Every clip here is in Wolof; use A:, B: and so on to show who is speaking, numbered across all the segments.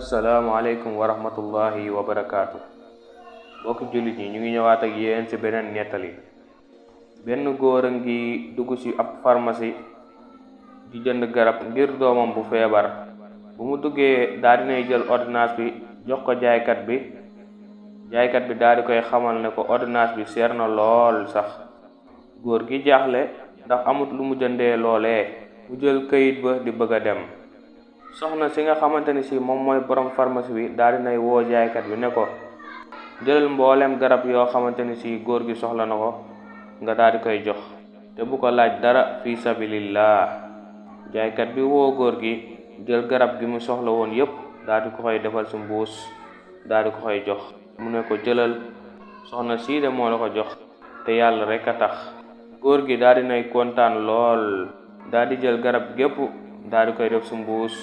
A: asalaamaaleykum wa rahmatullahi wa barakaatu. mbokki jullit ñi ñu ngi ñëwaat ak yéen ci beneen nettali. benn góor a ngi dugg ci ab pharmacie di jënd garab ngir doomam bu feebar. bu mu duggee daal dinay jël ordonnance bi jox ko jaaykat bi daal di koy xamal ne ko ordonnance bi seer na lool sax. góor gi jaaxle ndax amut lu mu jëndee loolee. mu jël këyit ba di bëgg a dem. soxna si nga xamante ni si moom mooy borom pharmacie bi daal dinay woo jaaykat bi ne ko jëlal mboolem garab yoo xamante ni si góor gi soxla na ko nga daal di koy jox te bu ko laaj dara fi sabilillah. jaaykat bi woo góor gi jël garab gi mu soxla woon yépp daal di ko koy defal ci mbuus daal di ko koy jox. mu ne ko jëlal, soxna sii de moo la ko jox te yàlla rek a tax. góor gi daal dinay kontaan lool daal di jël garab gépp daal di koy def ci mbuus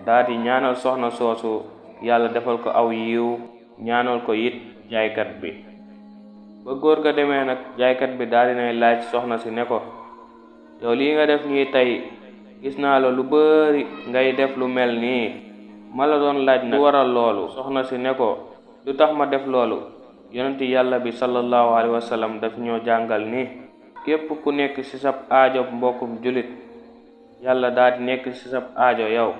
A: daal di ñaanal soxna soosu yàlla defal ko aw yiw, ñaanal ko it jaaykat bi. ba góor ga demee nag jaaykat bi daal dinay laaj soxna si ne ko yow lii nga def nii tey gis naa la lu bari ngay def lu mel nii, ma la doon laaj nag lu waral loolu. soxna si ne ko lu tax ma def loolu, yonenti yàlla bi sallallahu alayhi wa sallam daf ñoo jàngal ni képp ku nekk ci sab aajo mbokkum julit yàlla daal di nekk ci sab aajo yow.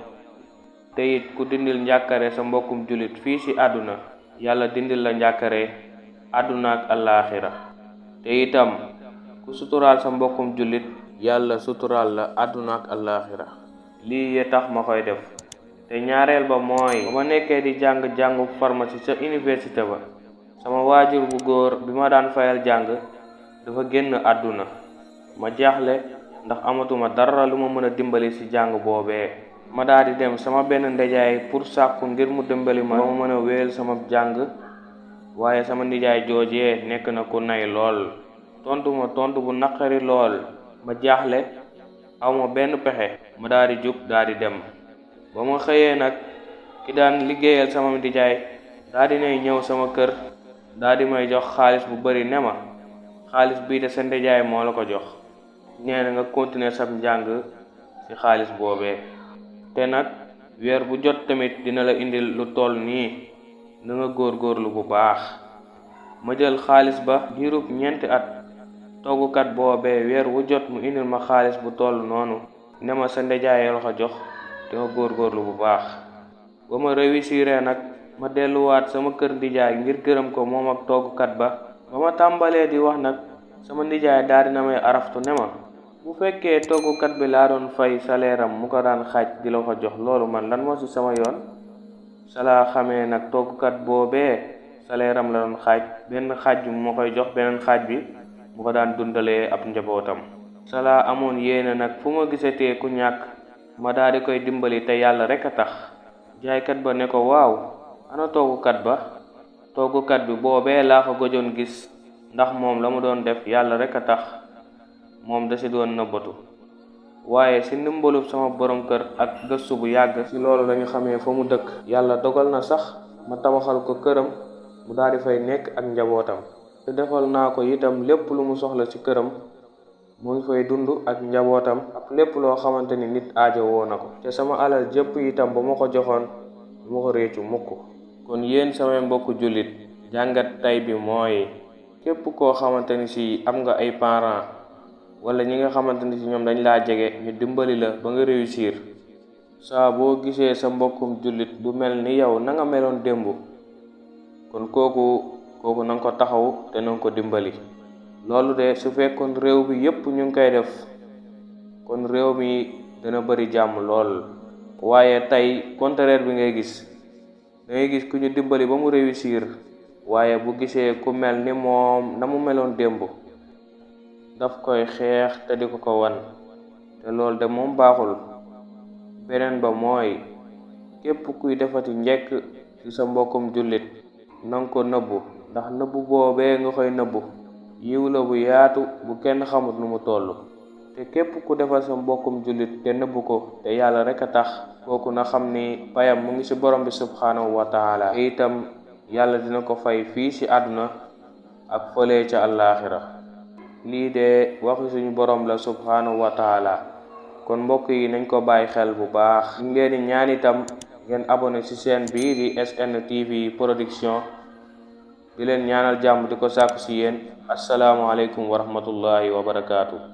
A: te it ku dindil njàkkare sa mbokkum julit fii ci àdduna yàlla dindil la njàkkare àdduna ak àllaaxira. te itam ku suturaal sa mbokkum julit yàlla suturaal la àdduna ak àllaaxira. lii ye tax ma koy def. te ñaareel ba mooy ba ma nekkee di jàngu pharmacie ca université ba, sama waajur bu góor bi ma daan fayal jàng dafa génn àdduna. ma jaaxle ndax amatuma dara lu ma mën a dimbali ci jàng boobee. ma daal di dem sama benn ndijaay pour sàkku ngir mu dimbali ma ma mën a wéyal sama jàng, waaye sama ndijaay joojee nekk na ku nay lool, tontu bu naqari lool. ma jaaxle awma benn pexe. ma daal di jug daal di dem. ba ma xëyee nag ki daan liggéeyal sama ndijaay daal di nay ñëw sama kër daal di may jox xaalis bu bari ne ma xaalis bii de sa ndijaay moo la ko jox, nee na nga continuer sab njàng ci xaalis boobee. te nag weer bu jot tamit dina la indil lu toll nii, na nga góorgóorlu bu baax. ma jël xaalis ba diirub 4 at. toggukat boobee weer wu jot mu indil ma xaalis bu toll noonu ne ma sa ndijaay la ko jox te nga góorgóorlu bu baax. ba ma réussiree nag ma delluwaat sama kër ndijaay ngir gërëm ko moom ak toggukat ba. ba ma tàmbalee di wax nag sama ndijaay daal dina may araftu ne ma bu fekkee toggukat bi laa doon fay salaire am mu ko daan xaaj di la ko jox, loolu man lan moo ci sama yoon. salaa xamee nag toggukat boobee salaire am la doon xaaj, benn xaaj bi mu ma koy jox, beneen xaaj bi mu ko daan dundalee ab njabootam. salaa amoon yéene nag fu ma gisatee ku ñàkk ma daal di koy dimbali te yàlla rek a tax. jaaykat ba ne ko waaw ana toggukat ba. toggukat bi boobee laa ko gëjoon gis ndax moom la mu doon def yàlla rek a tax, moom da ci doon nëbbatu. waaye ci ndimbalub sama borom kër ak gëstu bu yàgg ci loolu lañu xamee fa mu dëkk. yàlla dogal na sax ma tabaxal ko këram mu daal di fay nekk ak njabootam. te defal naa ko itam lépp lu mu soxla ci këram, mu ngi fay dund ak njabootam ak lépp loo xamante ni nit aajo woo na ko. te sama alal jëpp itam ba ma ko joxoon du ma ko réccu mukk. kon yéen samay mbokku jullit, jàngat tay bi mooy képp koo xamante ni si am nga ay parents wala ñi nga xamante ni si ñoom dañ laa jege ñu dimbali la ba nga réussir. saa boo gisee sa mbokkum jullit bu mel ni yow na nga meloon démb, kon kooku na nga ko taxaw te na nga ko dimbali. loolu de su fekkoon réew bi yépp ñu ngi koy def kon réew mi dana bari jàmm lool. waaye tey contraire bi ngay gis, dangay gis ku ñu dimbali ba mu réussir, waaye bu gisee ku mel ni moom na mu meloon démb daf koy xeex te di ko wan. te loolu de moom baaxul. beneen ba mooy képp kuy defati njekk ci sa mbokkum jullit nanga ko nëbbu, ndax nëbbu boobee nga koy nëbbu yiw la bu yaatu bu kenn xamut nu mu toll. te képp ku defal sa mbokkum jullit te nëbbu ko te yàlla rek a tax, kooku na xam ni payam mu ngi ci borom bi subhanahu wa taala. te itam yàlla dina ko fay fii ci àdduna ak fële ca àllaaxira. lii de waxu suñu borom la subhanahu wa taala. kon mbokk yi nañ ko bàyyi xel bu baax. ñu ngi leen di ñaan itam ngeen abonné ci chaîne bi di SN TV production di leen ñaanal jàmm di ko sàkku ci yéen. Assalaamu aleykum wa rahmatullahi wa barakaatu.